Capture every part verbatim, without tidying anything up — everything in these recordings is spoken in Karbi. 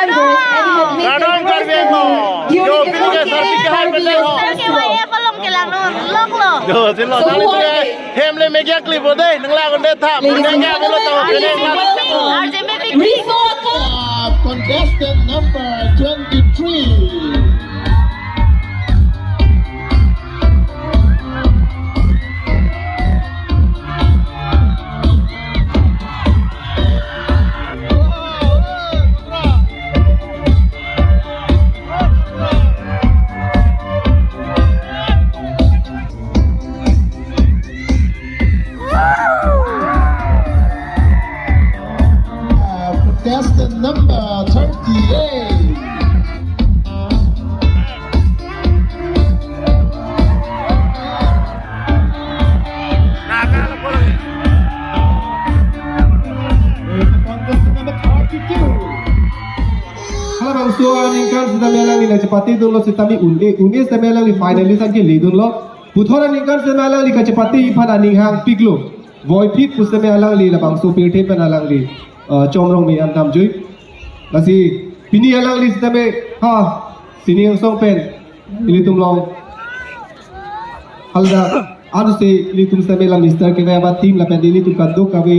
Kardom Karbi Anglong. Yo, pini ke sarpi ke hai bete ho. Sir ke Y F along kelang lo, lok lo. Yo, silo, so tali what? Pini hem le media clip ho dei, nang lagun de tha. Ladies and gentlemen, R J Mavic, R J Mavic. Resort. Uh, contestant number twenty-three. Contestant number thirty-eight. Contestant number thirty-two. Halabangso aningkan sitame alangli nangchepatedunlo sitame un-e, un-e sitame alangli finalist an keledunlo. Puthot aningkan sitame alangli kachepate aphan aning hangpiklo. Voiphit pusitame alangli labangso pirthe pen alangli, uh, Chom Rongme an damjui. Lasi pini alangli sitame, ha, sining angsong pen ilitum along haladak ansi ilitum sitame la Mister Kevep ateam lapen ilitum kadokave,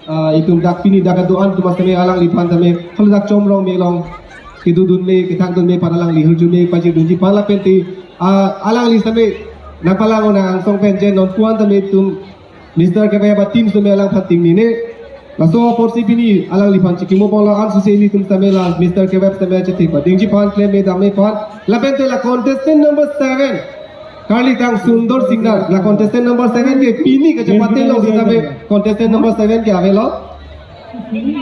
ah, itum dak pini dak kedo-an atum sitame alangliphan sitame haladak Chom Rongme along kedodunme, kethakdunme aphan alangli hirjume pajirduji aphan lapen te, ah, alangli sitame nangpalang-o nang angsong pen je non puan sitame itum Mister Kevep ateam sitame alangphan tingnine. Laso apotsi pini alangliphan chikimo ponlo, ansi ilitum sitame la Mister Kevep sitame chethe padingji aphan, klem me dam me aphan. Lapen te la contestant number seven. Karlitang Sundor Singnar, la contestant number seven ke pini kachepatelo sitame contestant number seven ke avelo.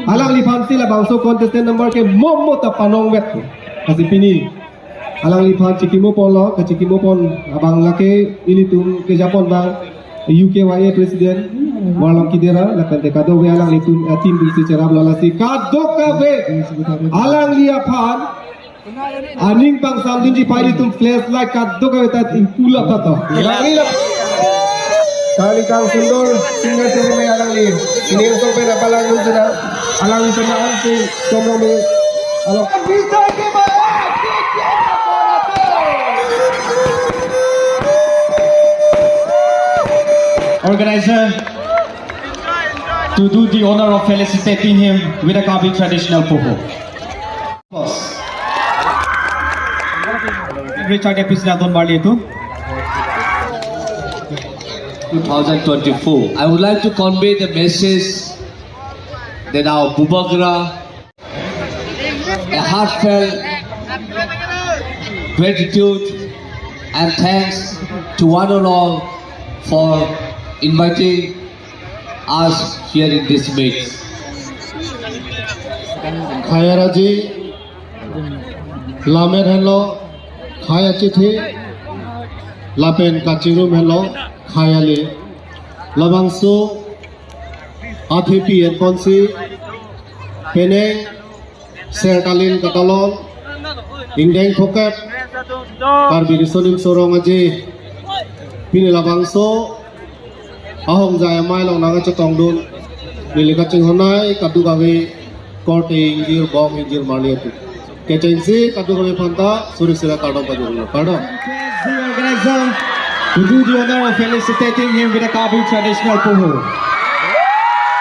Alangliphan si labangso contestant number ke momo ta panong vet. Lasi pini alangliphan chikimo ponlo, kachikimo pon abang lake ilitum kejapon abang U K Y A President Warlong Kidera, lapen te kadokave alanglitum, eh, team atumsi cheraplo, lasi kadokave alangli aphan aning pangsamdunji aphan ilitum flashlight kadokave ta ingpulap tha to. Alangli la Karlitang Sundor Singnar sitame alangli sining angsong pen nangpalangdun seta, alangli seta ansi Chom Rongme along. Organizer, to do the honor of felicitating him with a Karbi traditional poho. Richard Episna Don Marley to. Two thousand twenty-four. I would like to convey the message that our Bubagra, a heartfelt gratitude and thanks to one and all for inviting us here in this meet. Khei araji, lammet henlo, khei achethe, lapen kachingrum henlo, khei ale. Labangso athepi enkonsi, penang Sertalin Katalon, ingdeng phokep, Karbi Riso Nimso Rong Aje, pini labangso ahongjai amei along nangkachetongdun, neli kachinghon-ai kadokave korte ingjir, bong ingjir marli atum. Kechengsi kadokave aphanta suri sira kardom pajirlo, kardom. The organizer to do the honor of felicitating him with a Karbi traditional poho.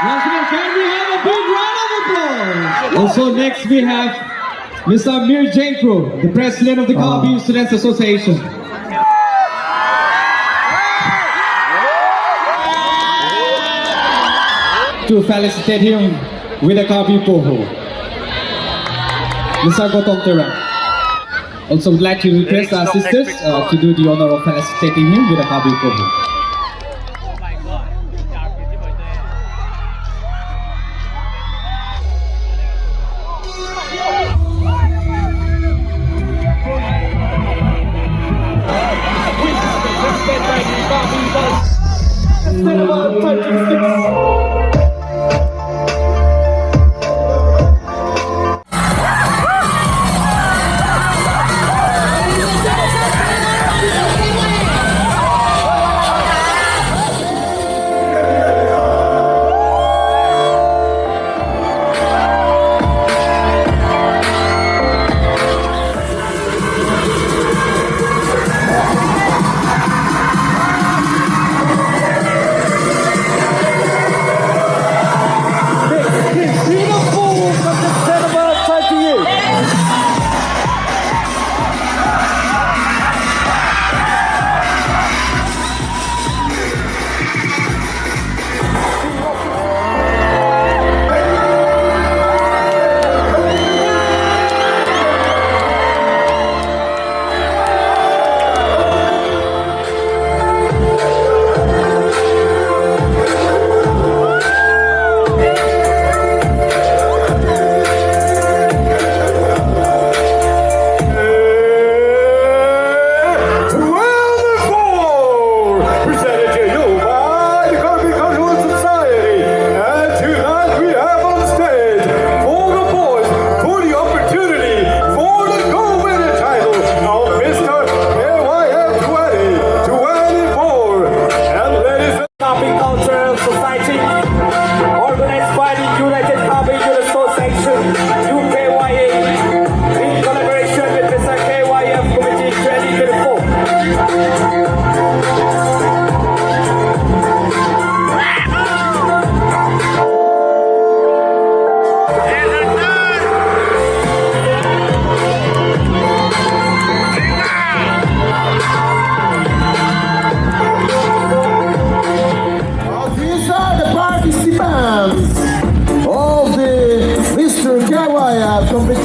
Once again, can we have a big round of applause? Also, next we have Mister Mir Jengkro, the president of the Karbi Students Association. To felicitate him with a Karbi poho. Mister Gotong Terang. Also would like to request our sisters, uh, to do the honor of felicitating him with a Karbi poho.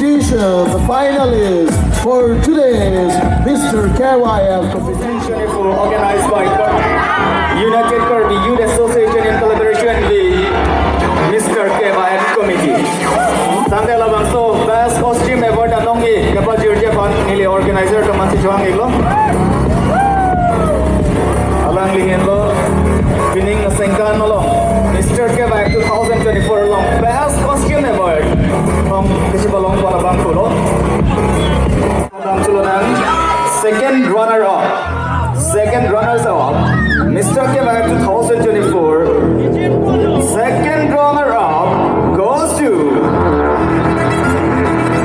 The finalist for today's Mister K Y F competition. Organized by Kar-, United Karbi Youth Association in collaboration with Mister K Y F Committee. Tangte labangso Best Costume Award anong-i kepajirji aphan neli organizer atum aphansi chohang-iklo. Alangli henlo pining asengkan along Mister K Y F two thousand twenty-four along Best Costume Award, um, kachipalongpon abang pulo. Abang pulo nang second runner up. Second runners up, Mister K Y F two thousand twenty-four. Second runner up goes to,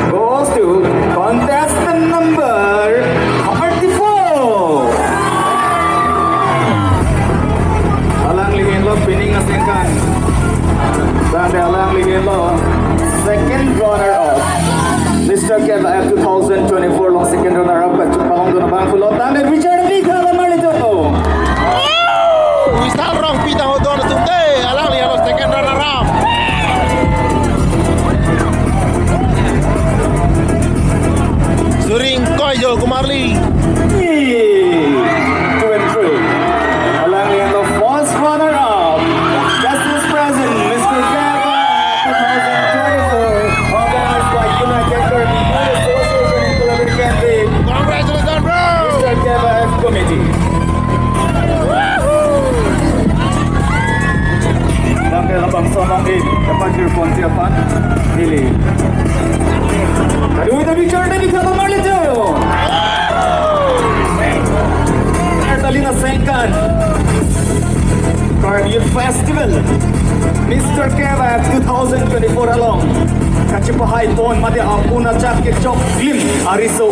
goes to contestant number thirty-four. Alangli henlo pining asengkan. Tangte alangli henlo second runner up, Mister K Y F two thousand twenty-four along second runner up kachipalongdun abang pulo. Tangte Richard Bikhala marli to. Wisal Rongpi ta hodon atum te, alangli henlo second runner up. Suring koi jo kumarli. Two and three. Alangli henlo first runner up, Justice Present, Mister K Y F two thousand twenty-four, organized by United Karbi Youth Association in collaboration with Congratulations, bro! Mister K Y F Committee. Tangte labangso anong-i kepajirponji aphan neli. Aduh, ita bicara tadi kata marli to. Sertalin asengkan Karbi Youth Festival, Mister K Y F two thousand twenty-four along kachipahaiton mate apuna chak kechok klim ariso.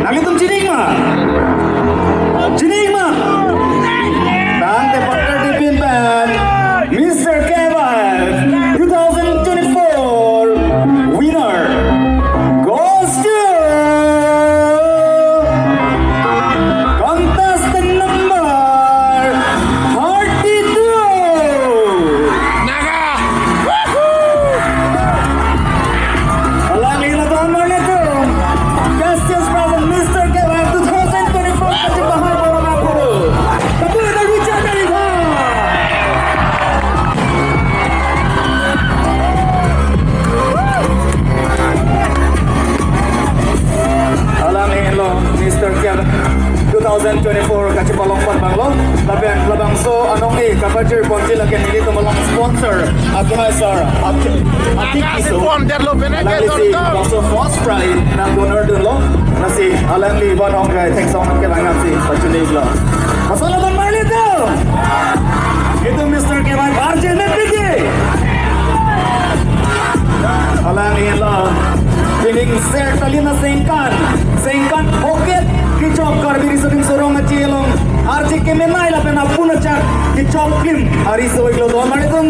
Nanglitum chini ma? Chini ma? Tangte pakar dipin pen Mister K Y F two thousand twenty-four winner goes to contestant number thirty-two. Naga! Alangli la don marli to. Justice Present, Mister K Y F two thousand twenty-four kachipahaiton abang pulo. Kapur da Richard Bikhala. Alangli henlo Mister K Y F two thousand twenty-four kachipalongpon abanglo. Lapen labangso anong-i kepajirponji lake nelitum along sponsor Akhai sir, Atik, Atik Tisso. Pon det lo pene ke alangli si don don. Laso first prize nangdonor dunlo. Lasi alangli van hong kai thanks song kelang-ansi pachunilo. Masala don marli to. Itum Mister K Y F R J Nepiki. Alangli henlo pining sertalin asengkan, sengkan pocket kechok Karbi Riso Nimso Rong Achi along R J kemenei lapen apuna chak kechok klim ariso-iklo, don marli to.